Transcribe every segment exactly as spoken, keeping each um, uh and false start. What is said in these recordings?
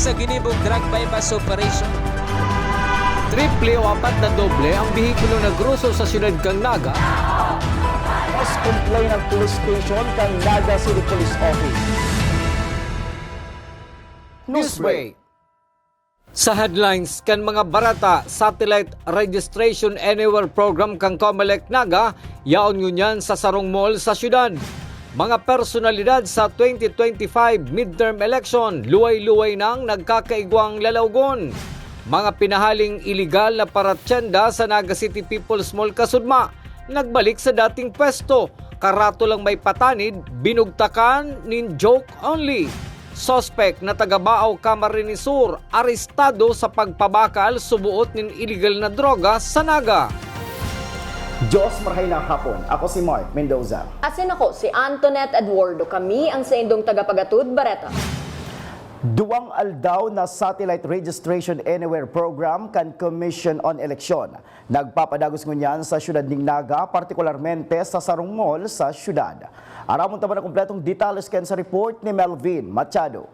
Sa ginibong drug buy-bust operation. Triple o apat na doble ang behikulo na groso sa siyudad kan Naga. Mas complain ang police station kan Naga City Police Office. Newsbreak. Sa headlines kan mga bareta, satellite registration anywhere program kan Comelec Naga yaon ngunyan sa sarong mall sa syudad. Mga personalidad sa twenty twenty-five midterm election, luway-luway nang nagkakaigwang lalawgon. Mga pinahaling iligal na paratyenda sa Naga City People's Mall kasudma, nagbalik sa dating pwesto. Karato lang may patanid, binugtakan nin joke only. Suspek na taga Baao, Camarines Sur, arestado sa pagpabakal suboot nin iligal na droga sa Naga. Diyos, marhay na hapon. Ako si Mark Mendoza. Asin ako si Antoinette Eduardo. Kami ang saindong tagapagatod, Bareta. Duwang aldaw na Satellite Registration Anywhere Program kan Commission on Election. Nagpapadagos ngunyan sa siyudad ning Naga, partikularmente sa sarong mall sa siyudad. Aramon ta man ang kompletong detalye kan sa report ni Melvin Machado.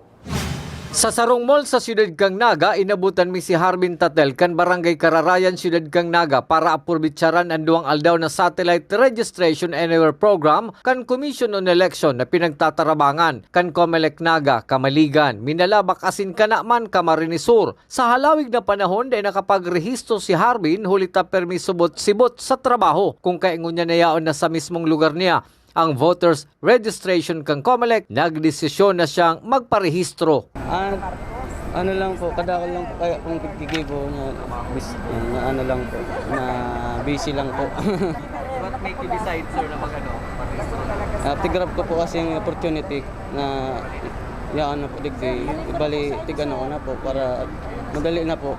Sa sarong mall sa siyudad kan Naga, inabutan mi si Harbin Tatel kan Barangay Kararayan, siyudad kan Naga, para apurbitsaran an duwang aldaw na Satellite Registration Anywhere Program kan Commission on Election na pinagtatarabangan kan Comelec Naga, Kamaligan, Minalabac asin kana man Camarines Sur. Sa halawig na panahon, dai nakapagrehistro si Harbin huli ta permi subot-sibot sa trabaho, kung kaya ngunyan na yaon na sa mismong lugar niya ang voters registration kan Comelec, nagdesisyon na siyang magparehistro. Ah, ano lang po, kadakol lang po kaya kung gigibo na, bis, na ano lang po, na busy lang po. What make you decide, sir, na mag-ano, mag-rehistro? Ah, tigrab ko po kasi yung opportunity na yaan na po digdi. Bali, tig-ano ko na po para madali na po.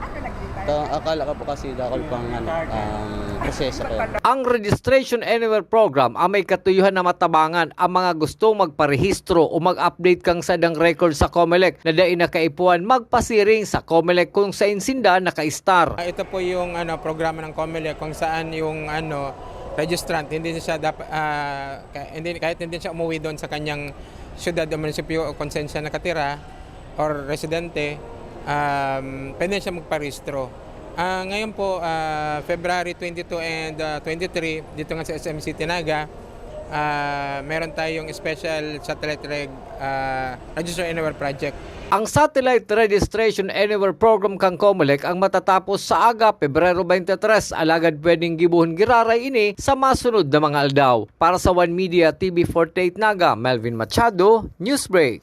Ta, akala ko po kasi dakol pang ano, ang proseso ko. Ang Registration Anywhere Program ang may katuyuhan na matabangan ang mga gustong magparehistro o mag-update kan saindang record sa Comelec na dai nakaipuhan magpasiring sa Comelec kung sain sinda naka-star. Ah, ito po yung ano, programa ng Comelec kung saan yung ano, registrant, hindi siya dapat, ah, ka- hindi, kahit hindi siya umuwi doon sa kanyang syudad o munisipyo o kung saan siya nakatira or residente, um, pwede siya magparehistro. Ah, ngayon po, ah, February twenty-two and, ah, twenty-three, dito nga sa S M City Naga, ah, meron tayong special satellite reg, ah, Register Anywhere Project. Ang Satellite Registration Anywhere Program kan Comelec ang matatapos sa aga, Pebrero twenty-three, alagad pwedeng gibohon giraray ini sa masunod na mga aldaw. Para sa One Media T V forty-eight Naga, Melvin Machado, Newsbreak.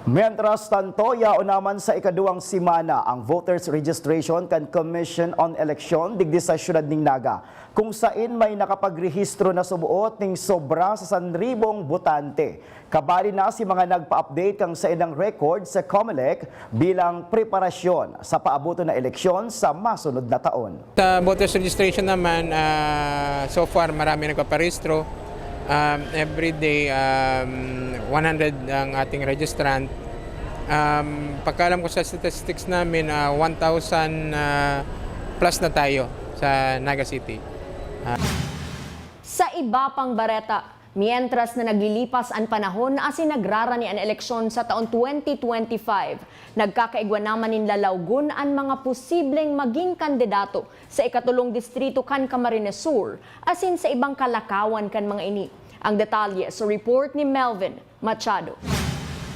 Mientras tanto, yaon naman sa ikaduwang semana ang voters registration kan Commission on Election digdi sa siyudad ning Naga, kung sain may nakapagrehistro na suboot ning sobra sa sanribong botante. Kabali na si mga nagpa-update kan saindang record sa Comelec bilang preparasyon sa paaboton na eleksyon sa masunod na taon. Sa voters registration naman, ah, so far marami nagpaparehistro. Um, every day, um, one hundred ang ating registrant. Um, pagkaalam ko sa statistics namin, ah, one thousand, ah, plus na tayo sa Naga City. Ah. Sa iba pang bareta, mientras na naglilipas an panahon asin nagrarani an eleksyon sa taon twenty twenty-five, nagkakaigwa naman nin lalawgon an mga posibleng maging kandidato sa ikatulong distrito kan Camarines Sur asin sa ibang kalakawan kan mga ini. Ang detalye sa report ni Melvin Machado.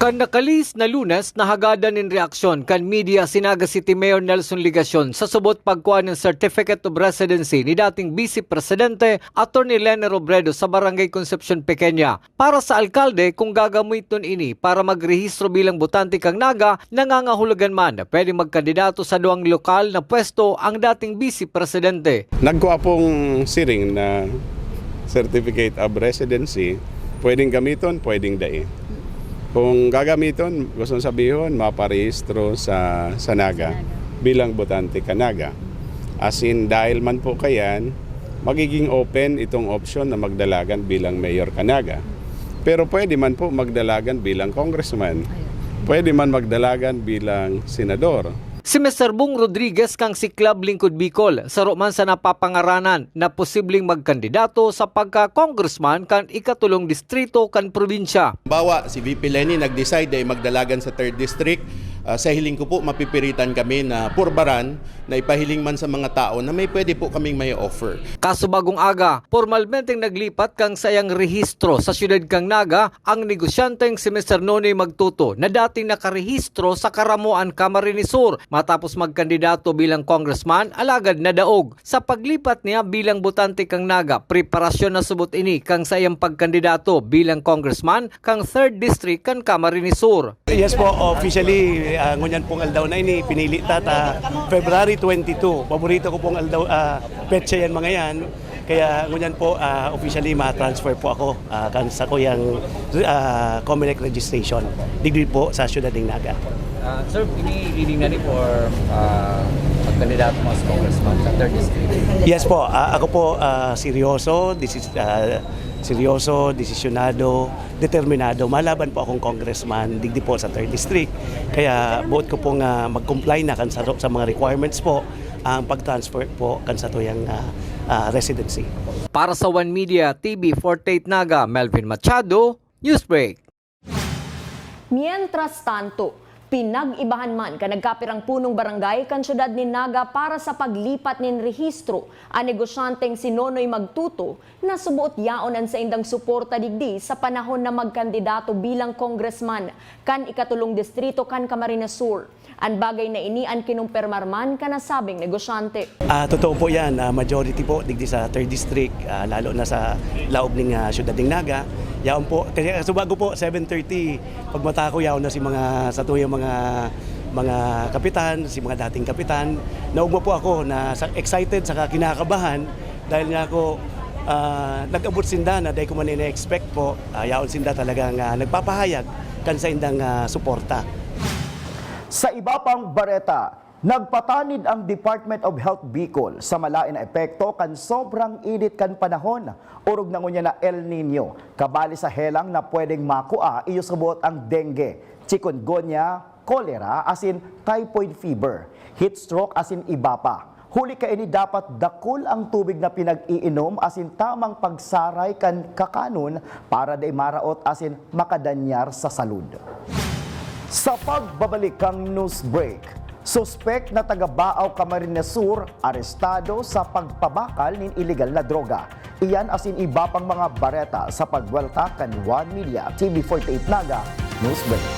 Kan nakalihis na Lunes, nahagadan nin reaksyon kan media si Naga City Mayor Nelson Legacion sa subot pagkua nin Certificate of Residency ni dating Vice Presidente Attorney Leni Robredo sa Barangay Concepcion Pequeña. Para sa alkalde, kung gagamiton ini para magrehistro bilang botante kan Naga, nangangahulugan man na pwedeng magkandidato sa duwang lokal na pwesto ang dating Vice Presidente. Nagkua pong siring na Certificate of Residency, pwedeng gamiton, pwedeng dai. Kung gagamiton, gustong sabihon, maparehistro sa, sa Naga bilang botante kan Naga. As in, dahil man po kayan, magiging open itong option na magdalagan bilang mayor kan Naga. Pero pwede man po magdalagan bilang congressman. Pwede man magdalagan bilang senador. Si Mister Bong Rodriguez kan Siklab Lingkod Bicol, saro man sa napapangaranan na posibleng magkandidato sa pagka-congressman kan ikatulong distrito kan probinsya. Bawa, si V P Leni nag-decide na magdalagan sa third district. Ah, sa hiling ko po, mapipiritan kami na purbaran na ipahiling man sa mga tao na may pwede po kaming may offer. Kaso bagong aga, pormalmenteng naglipat kan saiyang rehistro sa siyudad kan Naga ang negosyanteng si Mister Nonoy Magtuto na dating nakarehistro sa Karamoan, Camarines Sur matapos magkandidato bilang congressman alagad nadaog. Sa paglipat niya bilang botante kan Naga, preparasyon na subot ini kan saiyang pagkandidato bilang congressman kan third District kan Camarines Sur. Yes po, officially, ah, ngunyan pong aldaw na ini, pinili ta ta February twenty-two. Paborito ko pong aldaw, ah, petsa yan, mga yan. Kaya ngunyan po, ah, officially ma-transfer po ako, ah, kan sa kuyang, ah, Comelec registration. Digdi po sa Siyudad ng Naga. Ah, sir, ini leading na ni for, ah, pagkandidato mo sa congressman sa third district? Yes po, ah, ako po, ah, seryoso, this is, ah, seryoso, desisyonado, determinado. Malaban po akong congressman digdi po sa third district. Kaya buot ko pong, ah, mag-comply na kan sa, sa mga requirements po ang pag-transfer po kan satuyang, ah, ah, residency. Para sa One Media T V forty-eight Naga, Melvin Machado, Newsbreak. Mientras tanto, pinag-ibahan man kan nagkapirang punong barangay kan siyudad nin Naga para sa paglipat nin rehistro an negosyanteng si Nonoy Magtuto na suboot yaon an saindang suporta digdi sa panahon na magkandidato bilang congressman kan ikatulong distrito kan Camarines Sur. An bagay na ini an kinumpirmar man kan nasabing negosyante. Ah, totoo po yan. Ah, majority po digdi sa third district, ah, lalo na sa laog ning, ah, siyudad ning Naga. Yaon po, kaya sa bago po, seven thirty, pagmata ko, yaon na si mga, satuyang mga, mga kapitan, si mga dating kapitan. Naugma po ako na sa, excited saka kinakabahan dahil nga ako, ah, nag-abot sinda na dai ko man ina-expect po. Ah, yaon sinda talagang, ah, nagpapahayag kan saindang, ah, suporta. Sa iba pang bareta, nagpatanid ang Department of Health Bicol sa malaen na epekto kan sobrang init kan panahon, orog na ngunyan na El Niño, kabali sa helang na pwedeng makua, iyo subot ang dengue, chikungunya, kolera, asin typhoid fever, heat stroke, asin iba pa. Huli kaini, dapat dakul ang tubig na pinag-iinom asin tamang pagsaray kan kakanon para dai maraot asin makadanyar sa salud. Sa pagbabalik kan news break, suspek na taga Baao, Camarines Sur, arestado sa pagpabakal nin iligal na droga. Iyan asin iba pang mga bareta sa pagwelta kan One Media T V forty-eight Naga News Break.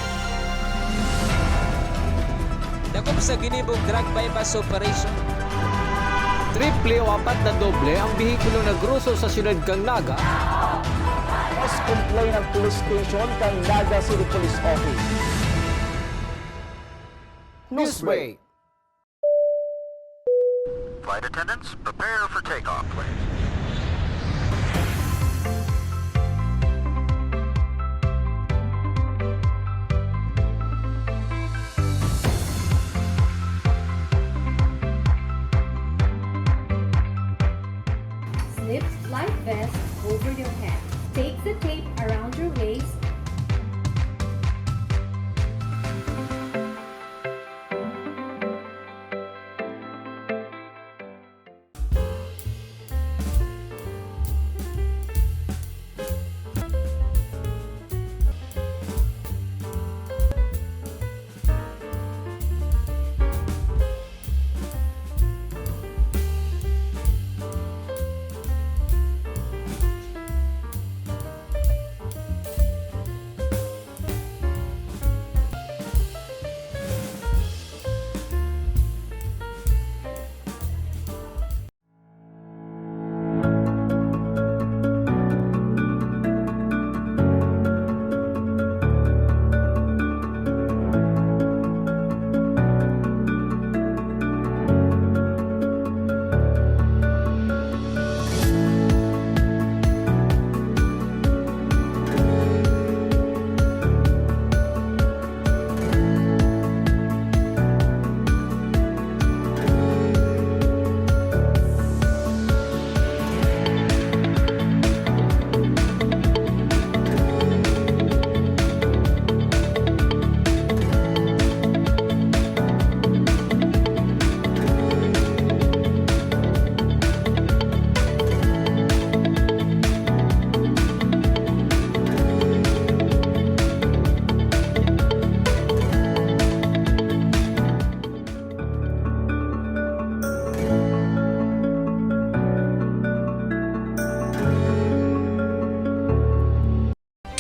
Dakop sa ginibong drug buy-bust operation. Triple o apat na doble ang behikulo na groso sa siyudad kan Naga. Mas complain ang police station kan Naga City Police Office. Newsbreak. Flight attendants, prepare for takeoff, please. Slip life vest over your head. Take the tape around your waist.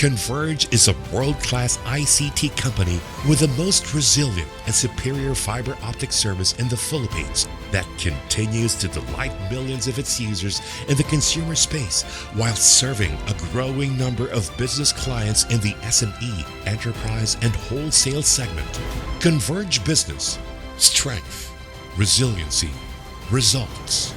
Converge is a world-class I C T company with the most resilient and superior fiber optic service in the Philippines that continues to delight millions of its users in the consumer space while serving a growing number of business clients in the S M E, enterprise, and wholesale segment. Converge Business. Strength. Resiliency. Results.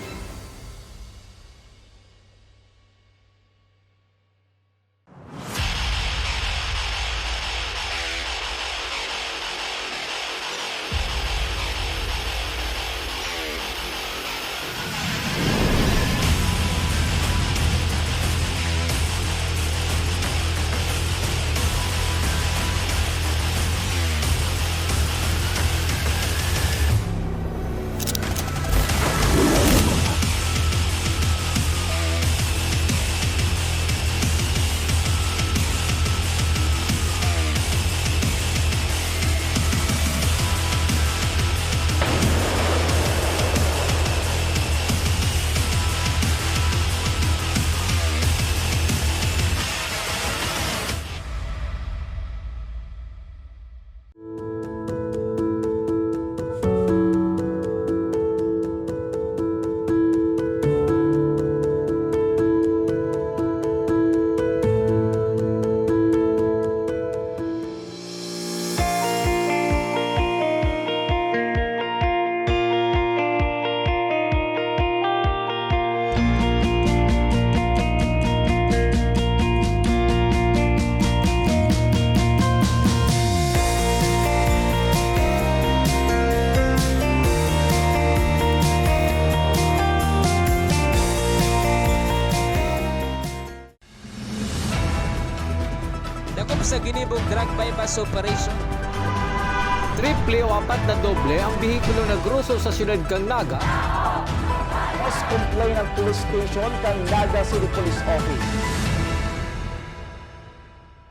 Dakop sa ginibong drug buy-bust operation. Triple o apat na doble ang behikulo na groso sa siyudad kan Naga. Mas complain ang police station kan Naga City Police Office.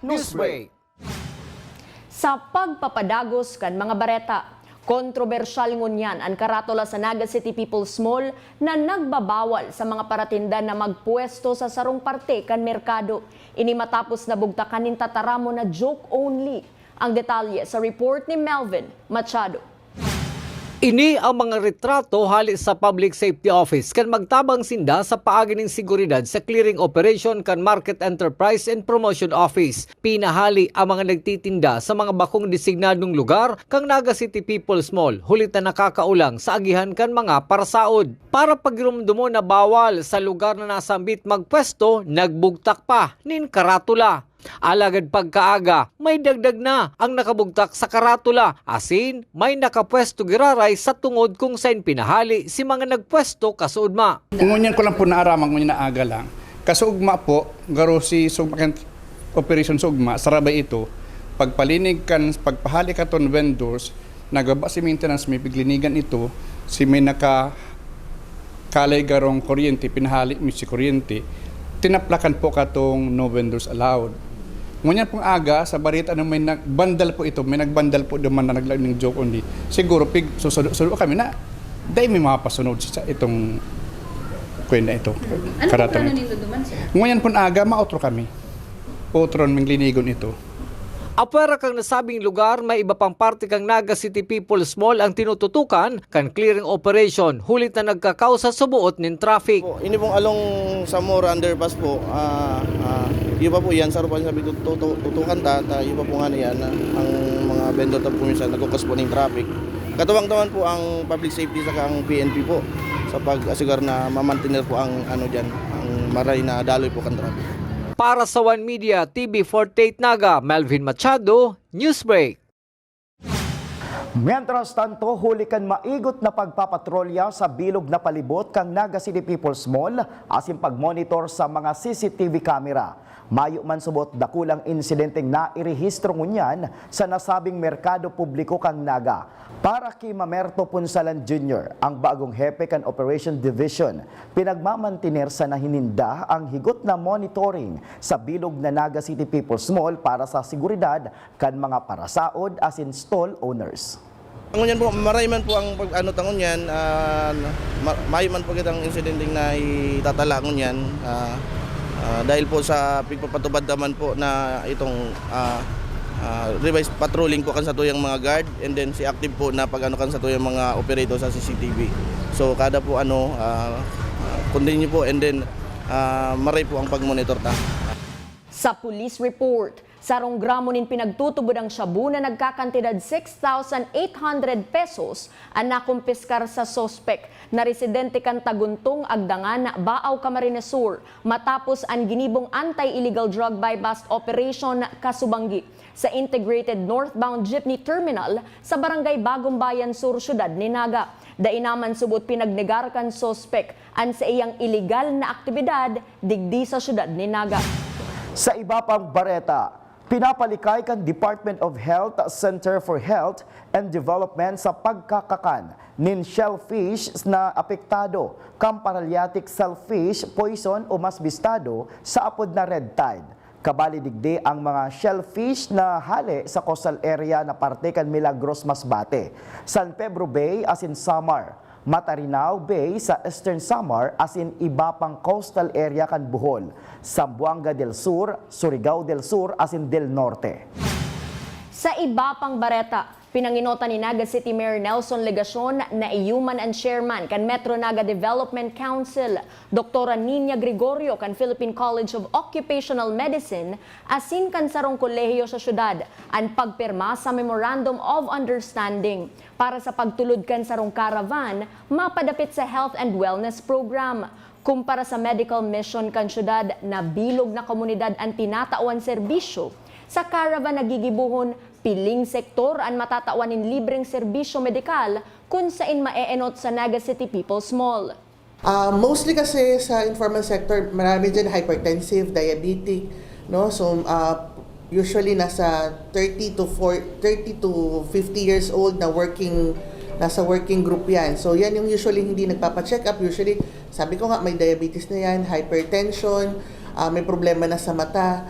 Newsbreak. Sa pagpapadagos kan mga bareta, kontrobersyal ngunyan an karatula sa Naga City People's Mall na nagbabawal sa mga paratinda na magpwesto sa sarong parte kan merkado. Ini matapos nabugtakan nin tataramon na joke only. Ang detalye sa report ni Melvin Machado. Ini ang mga retrato hale sa Public Safety Office kan magtabang sinda sa paagi nin seguridad sa clearing operation kan Market Enterprise and Promotion Office. Pinahale ang mga nagtitinda sa mga bakong designadong lugar kan Naga City People's Mall, huli ta nakakaolang sa agihan kan mga parasaod. Para pagirumdomon na bawal sa lugar na nasambit magpwesto, nagbugtak pa nin karatula. Alagad pagkaaga, may dagdag na ang nakabugtak sa karatula, asin may nakapwesto giraray sa tungod kung saen pinahale si mga nagpwesto kasuodma. Ngunyan ko lang po naaraman, ngunyan na aga lang. Kasuugma po, garo si sugma kan operasyon sa ugma, sarabay ito, pagpalinig kan, pagpahale katon vendors, nagbaba si maintenance, may piglinigan ito, si may naka-, kalay garong kuryente, pinahali mi si kuryente, tinaplakan po katong no vendors allowed. Ngunyan pong aga, sa barita na may nag-, bandal po ito, may nagbandal po duman na naglaing ning joke only. Siguro, pig-, susudo-, sudo kami na, dai may mapasunod sa itong kuwan na ito. Ano po plano nindo duman, sir? Ngunyan pong aga, maotro kami. Otro ning linigon ito. Apwera kan nasabing lugar, may iba pang parte kan Naga City People's Mall ang tinututukan kan clearing operation, huli ta nagkakausa sa buot nin traffic. Po, ini pong along Zamora Underpass po, ah, ah, iyo pa po yan, sa rupa sabi ko, tutu-, tutukan ta, ta, iyo pa po nga na yan, ah, ang mga vendor ta po minsan, nagkukos po ning traffic. Katuwang naman po ang public safety saka ang P N P po sa pag-asegurar na mamantener po ang, ano diyan, ang maray na daloy po kan traffic. Para sa One Media, T V forty-eight Naga, Melvin Machado, Newsbreak. Mientras tanto, huli kan maigot na pagpapatrolya sa bilog na palibot kan Naga City People's Mall asin pagmonitor sa mga C C T V camera, mayo man subot dakulang insidenteng nairehistro ngunyan sa nasabing merkado publiko kan Naga. Para ki Mamerto Punsalan Junior, ang bagong hepe kan Operation Division, pinagmamantener sana hininda ang higot na monitoring sa bilog na Naga City People's Mall para sa seguridad kan mga parasaod asin stall owners. Ngunyan po, maray man po ang pag-, ano ta ngunyan, ah, ma-, mayo man po kitang insidenteng naitatala ngunyan, ah, Ah, dahil po sa pigpapatupad naman po na itong, ah, ah, revised patrolling po kan satuyang mga guard, and then si active po na pag-ano kan satuyang mga operator sa C C T V. So, kada po ano, ah, ah, continue po, and then, ah, maray po ang pag-monitor ta. Sa police report, sarong gramo nin pinagtutubod ang shabu na nagkakantidad six thousand eight hundred pesos an nakumpiskar sa suspek na residente kan Taguntong, Agdangan, Baao, Camarines Sur, matapos an ginibong anti-illegal drug buy-bust operation kasubanggi sa Integrated Northbound Jeepney Terminal sa Barangay Bagong Bayan Sur, Syudad nin Naga. Dai naman subot pinagnegar kan suspek an saiyang iligal na aktibidad digdi sa syudad nin Naga. Sa iba pang bareta, pinapalikay kan Department of Health Center for Health and Development sa pagkakakan nin shellfish na apektado kan paralytic shellfish poison o mas bistado sa apod na red tide. Kabali digdi ang mga shellfish na hale sa coastal area na parte kan Milagros Masbate, San Pedro Bay asin Samar, Matarinao Bay sa Eastern Samar asin iba pang coastal area kan Bohol, Zamboanga del Sur, Surigao del Sur asin del Norte. Sa iba pang bareta, pinangenotan ni Naga City Mayor Nelson Legacion na iyo man an chairman kan Metro Naga Development Council, Doktora Nina Gregorio kan Philippine College of Occupational Medicine asin kan sarong kolehiyo sa syudad an pagpirma sa Memorandum of Understanding para sa pagtulod kan sarong caravan mapadapit sa Health and Wellness Program. Kumpara sa medical mission kan syudad na bilog na komunidad an tinatawan serbisyo, sa caravan na gigibohon, piling sektor an matatawan nin libreng serbisyo medikal kun saen maeenot sa Naga City People's Mall. Ah, mostly kasi sa informal sector, marami dyan hypertensive, diabetic, no? So, ah, usually nasa thirty to four, thirty to fifty years old na working, nasa working group yan. So, yan yung usually hindi nagpapacheck up. Usually, sabi ko nga, may diabetes na yan, hypertension, ah, may problema na sa mata.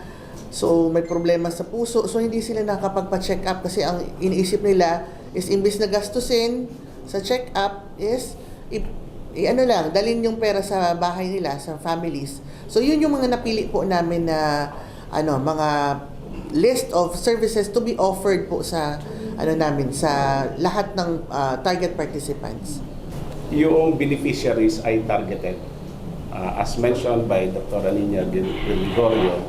So, may problema sa puso. So, hindi sila nakakapagpa-check up kasi ang iniisip nila is imbis na gastusin sa check up is i, i ano lang, dalhin yung pera sa bahay nila, sa families. So, yun yung mga napili po namin na ano, mga list of services to be offered po sa ano namin, sa lahat ng ah, target participants. Yung beneficiaries ay targeted. Ah, as mentioned by Doktora Nina Gregorio,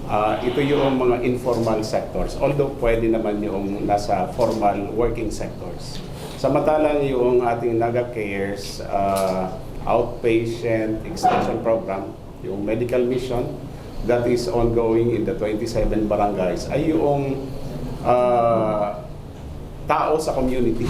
ah, ito yung mga informal sectors. Although pwede naman yung nasa formal working sectors. Samantalang yung ating Naga Cares ah, outpatient extension program, yung medical mission that is ongoing in the twenty-seven barangays, ay yung ah, tao sa community.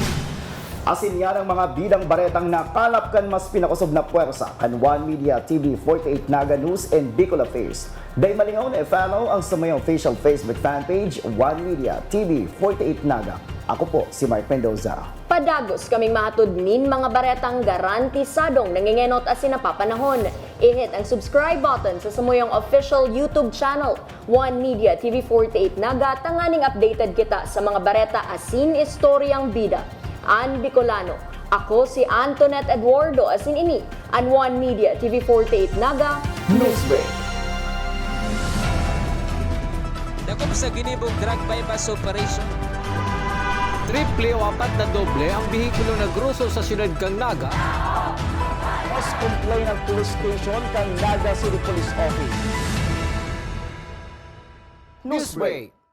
Asin yan ang mga bidang baretang nakalap kan mas pinakusog na pwersa kan One Media T V forty-eight Naga News and Bicol Affairs. Dai malingaw na i-follow ang samuyang official Facebook fan page, One Media T V forty-eight Naga. Ako po si Mark Mendoza. Padagos kaming mahatod nin mga baretang garantisadong nangengenot asin napapanahon. I-hit ang subscribe button sa samuyang official YouTube channel, One Media T V forty-eight Naga, tanganing updated kita sa mga bareta asin istoryang bida. An Bicolano, ako si Antoinette Eduardo, asin ini an One Media T V forty-eight Naga Newsbreak. Dakop sa ginibong drug buy-bust operation. Triple o apat na doble ang behikulo na groso sa siyudad kan Naga. Mas complain ang police station kan Naga City Police Office. Newsbreak.